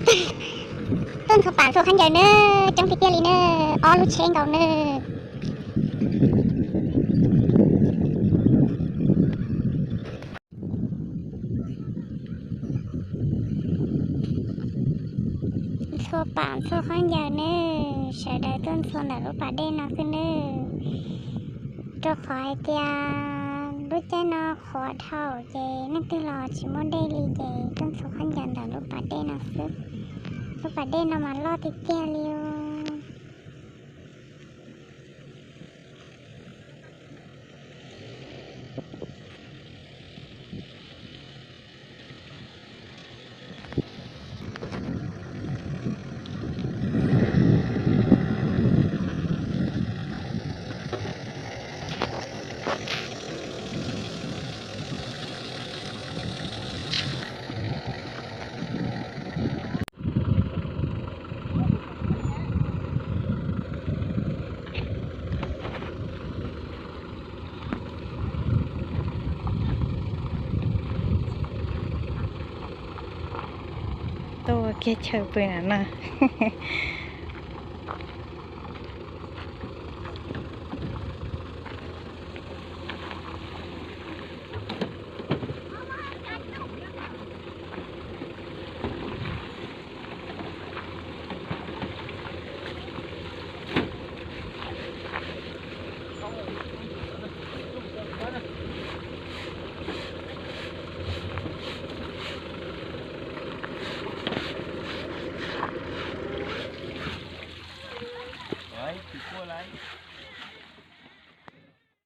Tuaj ntxhua pam ntxhua khaub ncaws nawb, coob tiag tiag li nawb, ob lub tsheb nkaus nawb. Ntxhua pam ntxhua khaub ncaws nawb, sawv daws tuaj ntxhua ntawm lub pas dej no xwb nawb. Rau qhov hais tias lub caij no qhuav dhau ces leej twg los tsis muaj dej li ces tuaj ntxhua khaub ncaws ntawm lub pas dej no xwb. Lub pas dej no mas loj tiag tiag li os. Tuaj kiag chaw pw na no.